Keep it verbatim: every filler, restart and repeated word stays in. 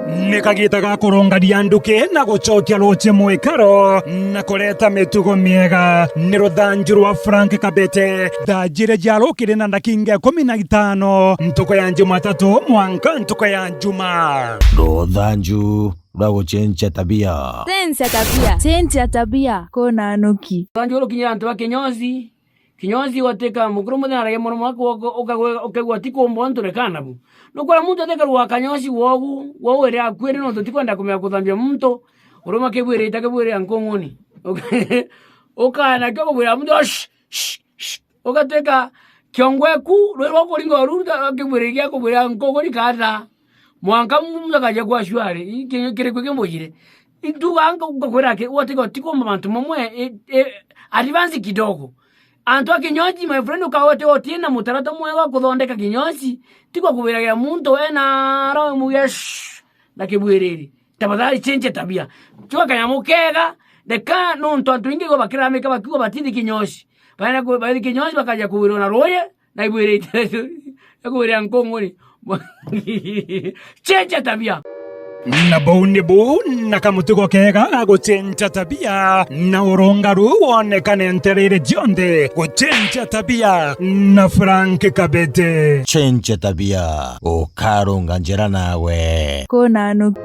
Ni kagiita ga kurungania nduki na gucokia ruuji mwikaro na kureta mitugo miega. Ni ruthanju rwa Frank Kabete. Thaa jiiri cia rukiri na ndakinga ikumi na itano, ntuku ya Jumatatu mwanka ntuku ya Juma. Ruthanju rwa gucenjia tabia. Cenjia tabia. Cenjia tabia. Kuna nuki. Ruthanju rukinyira antu ba kinyozi. Kinyozi wateka mukuru muthenya aragia mwana mwaka woko, ukagwe-, ukaigua ti kumba antu rekana bu. Nukwona muntu atekarwa kanyozi wogu, wogu ere akwire nontu ti kwenda kumenya kuthambia muntu, uruma kibwirite kibwirira nkung'uni. Uka-, ukana kio kubwira muntu, "Shh, shh, shh." Ugateka kiongo eku, rwirwa kuringa oru, kibwirira gia kubwira nkung'uni kata. Mwanka muntu akaja kwa shwari, iki-, kiriku kimbujire. Intuga nka-, ngakwira ki, wateka ti kumba mantu mamwe, e, e, advance kidogo. Antu a kinyozi, my friend, ukawete utina mutarata mwega wa kuthondeka kinyozi, ti kwa kubiragia muntu ena roho mugia, shh, na kibwiriri. Tafadhali change tabia. Chua kanyamu kega, ndeka nontu antu ingi go bakiramika bakiuga batithi kinyozi. Baenda ku-, baithi kinyozi bakaja kubirwa na ruuji, na ibwirite, ekubwira nkung'uni. Change tabia. Na buu ni buu na kamutugo kega ga gucenja tabia, na urungaru wonekane ntereere cionthe. Gucenja tabia na Frank Kabete. Cenja tabia, ukarunga njira nawe. Kuna nuki.